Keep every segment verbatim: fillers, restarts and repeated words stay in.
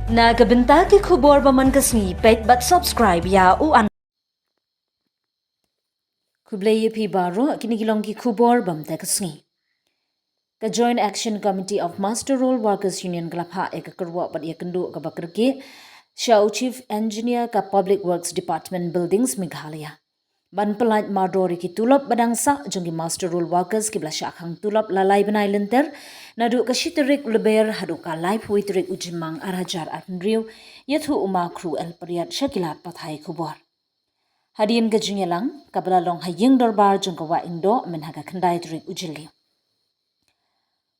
Na ka bynta ki khubor ba man ka sngi, peit bad subscribe ïa u an. Khublei ïa phi baroh, kine ki long ki khubor ba man ka sngi. Ka Joint Action Committee of Muster Roll Workers Union ka la phah ïa ka kyrwoh bad ïakynduh kaba kyrkieh sha u Chief Engineer ka Public Works Department, Buildings, Meghalaya, ban pyllait mardor ïa ki tulop ba dang sah jong ki muster roll workers kiba la shah khang tulop la lai bnai lynter, naduh ka shi tarik u Lber haduh ka laiphew tarik u Jymmang arhajar arphew hynriew, ïathuh u Ma Khru L Pariat sha ki lad pathai khubor. Hadien ka jingïalang kaba la long ha ïing dorbar jong ka Wah Iingdoh mynha ka khyndai tarik u Jylliew,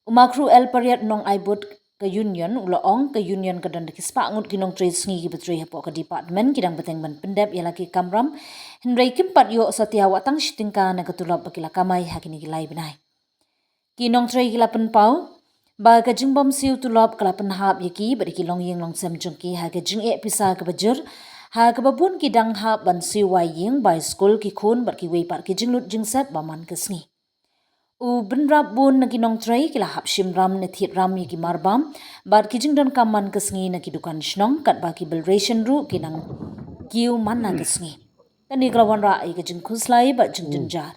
u Ma Khru L Pariat, nongai bud ka Union, u la ong ka Union ka don da ki spah ngut ki nongtrei sngi kiba trei hapoh ka department, ki dang bteng ban pyndep ïa la ki kamram, hynrei kim pat ïoh satia wat tang shi tyngka na ka tulop ba ki la kamai ha kine ki lai bnai. Ki nongtrei ki la pynpaw ba ka jingbym siew tulop ka la pynhap ïa ki bad ïa ki longïing longsem jong ki ha ka jingeh pisa kaba jur, ha kaba bun ki dang hap ban siew wai ïing, bai skul ki khun bad kiwei pat ki jinglut jingset ba man ka sngi. U bynrap bun na ki nongtrei ki la hap shim ram ne thied ram ïa ki marbam bad ki jingdonkam man ka sngi na ki dukan shnong, katba ki bill ration ruh ki nang kiew man la ka sngi. Kane ka la wanrah ïa ka jingkhuslai bad jingjynjar.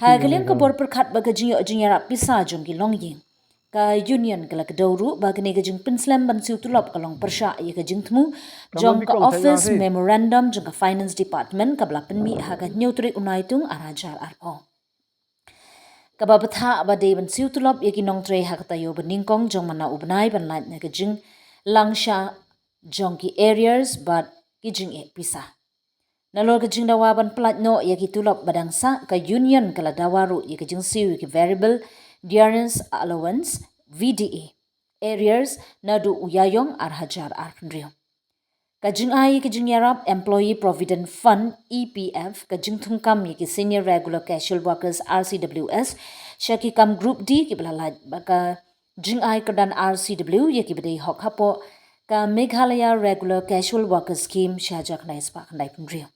Ha ka liang ka bor pyrkhat bad ka jingïoh jingïarap pisa jong ki longïing, ka Union ka la kdew ruh ba kane ka jingpynslem ban siew tulop ka long pyrshah ïa ka jingthmu jong ka Office Memorandum jong ka Finance Department kaba la pynmih ha ka hynñiew tarik u Naitung arhajar arphew, kaba bthah ba dei ban siew tulop ïa ki nongtrei ha ka taïew ba nyngkong jong man la u bnai, ban lait na ka jinglang shah jong ki arrears bad ki jingeh pisa. Nalor ka jingdawa ban pyllait noh ïa ki tulop ba dang sah, ka Union ka la dawa ruh ïa ka jingsiew ïa ki Variable Dearness Allowance, V D A, arrears naduh u Ïaïong arhajar arphew hynriew. Ka jingai ïa ka jingïarap Employee Provident Fund, E P F, ka jingthungkam ïa ki Senior Regular Casual Workers, R C W S, sha ki kam Group D kiba la lait, bad ka jingai kyrdan R C W ïa kiba dei hok hapoh ka Meghalaya Regular Casual Workers Scheme, shi hajar khyndai spah khyndaiphew hynriew.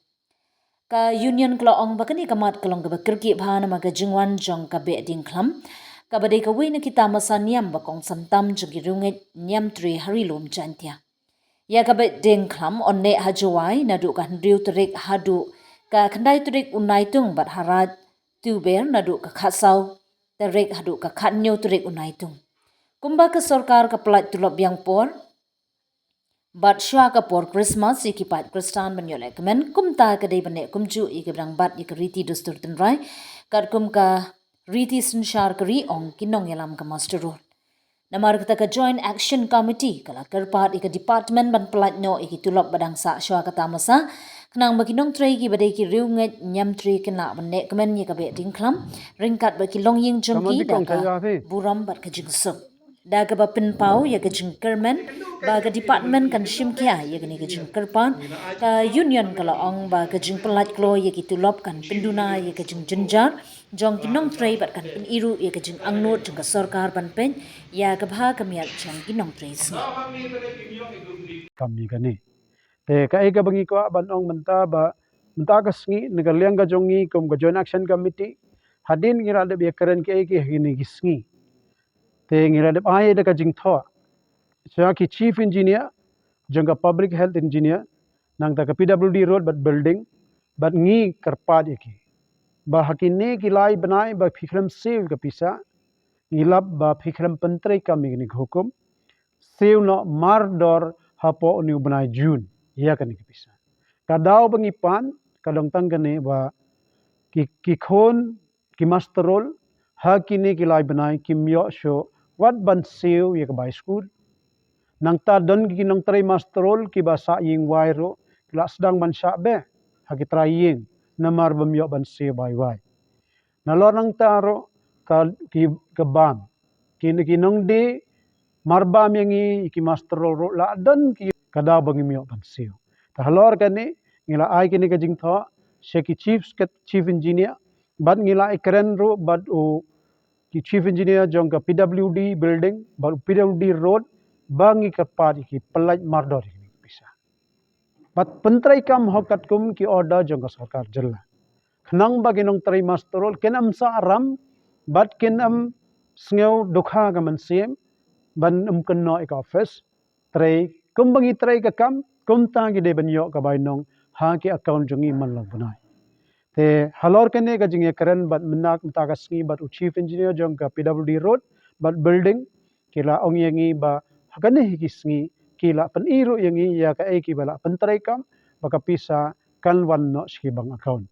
Ka Union ka la ong ba kane ka mat ka long kaba kyrkieh bha namar ka jingwan jong ka Behdiengkhlam, kaba dei kawei na ki tamasa niam ba kongsan tam jong ki riewngeit niamtre ha Ri-lum Jaiñtia. Ïa ka Behdiengkhlam yn neh ha Jowai naduh ka hynriew tarik haduh ka khyndai tarik u Naitung, bad ha Raid Tuber naduh ka khatsaw tarik haduh ka khathynñiew tarik u Naitung. Kumba ka sorkar ka pyllait tulop biang por bad shuwa ka por Christmas ïa ki paid Khristan ban ïoh lehkmen, kumta ka dei ban neh kumjuh ïa kiba dang bat ïa ka riti dustur tynrai, katkum ka riti synshar ka ri, ong ki nongïalam ka muster roll. Namar kata ka Joint Action Committee ka la kyrpad ïa ka department ban pyllait noh ïa ki tulop ba dang sah shuwa ka tamasa, khnang ba ki nongtrei kiba dei ki riewngeit niamtre kin lah ban neh kmen ïa ka Behdiengkhlam ryngkat bad ki longïing jong ki da ka burom bad ka jingsuk. Da kaba pynpaw ïa ka jingkyrmen ba ka department kan shim khia ïa kane ka jingkyrpad, ka Union ka la ong ba ka jingpyllait kloi ïa ki tulop kan pynduna ïa ka jingjynjar jong ki nongtrei bad kan pyni ruh ïa ka jingangnud jong ka sorkar ban peit ïa ka bha ka miat jong ki nongtrei sngi. Kam ïa kane. Te kaei kaba ngi kwah ban ong mynta ba mynta ka sngi na ka liang ka jong ngi kum ka Joint Action Committee, hadien ngi la dep ïakren kaei kaei ha kine ki sngi. Te ngi la dep ai da ka jingthoh sha ki Chief Engineer jong ka Public Health Engineer, nangta ka P W D Road bad Building, bad ngi kyrpad ïa ki ba ha kine ki lai bnai ba phi khlem siew ka pisa, ngi lap ba phi khlem pyntreikam ïa kine ki hukum, siew noh mardor hapoh une u bnai June ïa kane ka pisa. Ka daw ba ngi pan ka long tang kane ba ki, ki khun ki muster roll ha kine ki lai bnai kim ïoh shuh wat ban siew ïa ka bai skul. Nangta don ki nongtrei muster roll kiba sah ïing wai ruh ki la sdang ban shah beh ha ki trai ïing namar bym ïoh ban siew bai wai. Nalor nangta ruh ka, ki, ka bam, ki, ki nongdie marbam ïa ngi, ki muster roll ruh la don ki, ka daw ba ngim ïoh ban siew. Te halor kane ngi la ai kane ka jingthoh sha ki chief, Chief Engineer, bad ngi la ïakren ruh bad u ki Chief Engineer jong ka P W D Building bad u P W D Road, ba ngi kyrpad ïa ki pyllait mardor ïa kine ki pisa bad pyntreikam hok katkum ki order jong ka sorkar jylla, khnang ba ki nongtrei muster roll kin ym sah ram bad kin ym sngew dohkha ka mynsiem ban ym kynnoh ïa ka office trei Kumba ngi trei ka kam, kumta ngi dei ban ïoh ka bainong ha ki account jong ngi man la u bnai. Te halor kane ka jingïakren bad mynta mynta ka sngi bad u Chief Engineer jong ka P W D Road bad Building ki la ong ïa ngi ba ha kane hi ki sngi ki la pyni ruh ïa ngi ïa kaei kiba la pyntreikam ba ka pisa kan wan noh sha ki bank account.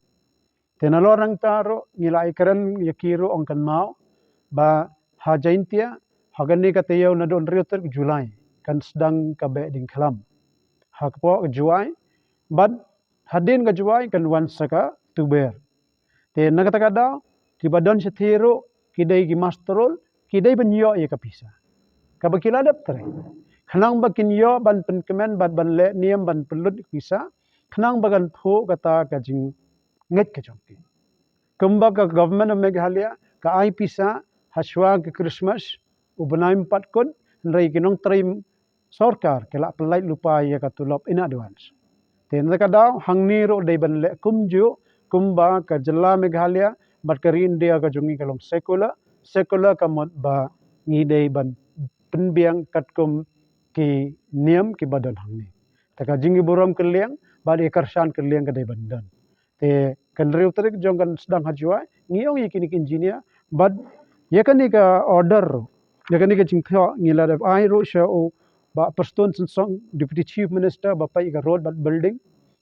Te nalor nangta ruh ngi la ïakren ïa ki ruh ong kynmaw ba ha Jaintia ha kane ka taïew naduh hynriew tarik July kan sdang ka Behdeiñkhlam ha kpoh ka Jowai bad hadien ka Jowai kan wan sa ka Tuber. Te na kata ka daw kiba don shathie ruh ki dei ki muster roll ki dei ban ïoh ïa ka pisa kaba ki la dep trei khnang ba kin ïoh ban pynkmen bad ban leh niam ban pynlut ïa ka pisa khnang ba kan phuh kata ka jingngeit ka jong ki. Kumba ka Government of Meghalaya ka ai pisa ha shuwa ka Christmas u bnai Mpat Kut, hynrei ki nongtrei sorkar ki la pynlait lypa ïa ka tulop in advance. Te na ka daw hangne ruh dei ban leh kumjuh kumba ka jylla Meghalaya bad ka ri India ka jong ngi ka long secular, secular ka mut ba ngi dei ban pynbiang katkum ki niam kiba don hangne. Te ka jingïaburom kylliang bad ïa ka kyrshan kylliang ka dei ban don. Te ka hynriew tarik jong kan sdang ha Jowai ngi ong ïa kine ki engineer bad ïa kane ka order ruh ïa kane ka jingthoh ngi la dep ai ruh sha u Bah Prestone Tynsong Deputy Chief Minister ba peit ïa ka road bad building.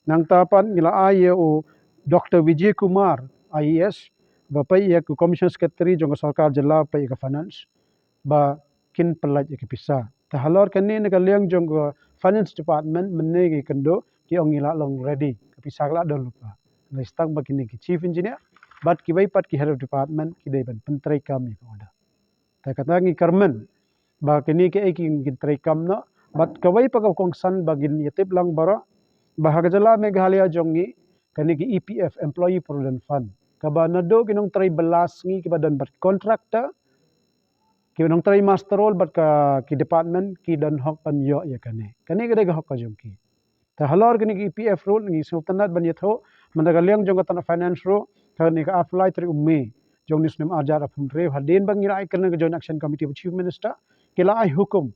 Nangta pat ngi la ai ïa u Doctor Vijay Kumar I A S ba peit ïa ka Commissioner Secretary jong ka sorkar jylla peit ïa ka finance ba kin pynlait ïa ka pisa. Te halor kane na ka liang jong ka Finance Department mynne ki kynduh ki ong ngi la long ready ka pisa ka la don lypa. Ngi stad ba kine ki Chief Engineer bad kiwei pat ki Head of Department ki dei ban pyntreikam ïa ka order. Te kata ngi kyrmen ba kine kiei ki kin treikam noh bad kawei pat ka kongsan ba ngin ïa tip lang baroh ba ha ka jylla Meghalaya jong ngi kane ki E P F, Employee Provident Fund, kaba naduh ki nongtrei bylla sngi kiba don bad contractor, ki nongtrei muster roll bad ka ki department ki don hok ban ïoh ïa kane. Kane ka dei ka hok ka jong ki. Te halor kane ka E P F ruh ngi sngewtynnat ban ïathuh mynta ka liang jong ka tnat finance ruh kane ka arphew lai tarik u May jong une u snem arhajar arphew hynriew hadien ba ngi la ai kyrteng ka Joint Action Committee ba Chief Minister ki la ai hukum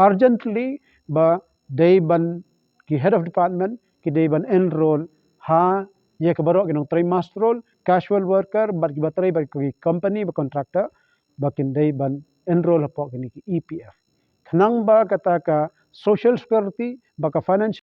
urgently ba dei ban ki head of department ki dei ban enroll ha ïa ka baroh ki nongtrei muster roll, casual worker bad kiba trei bad ki company ba contractor ba kin dei ban enroll hapoh kine ki E P F. Khnang ba kata ka social security ba ka financial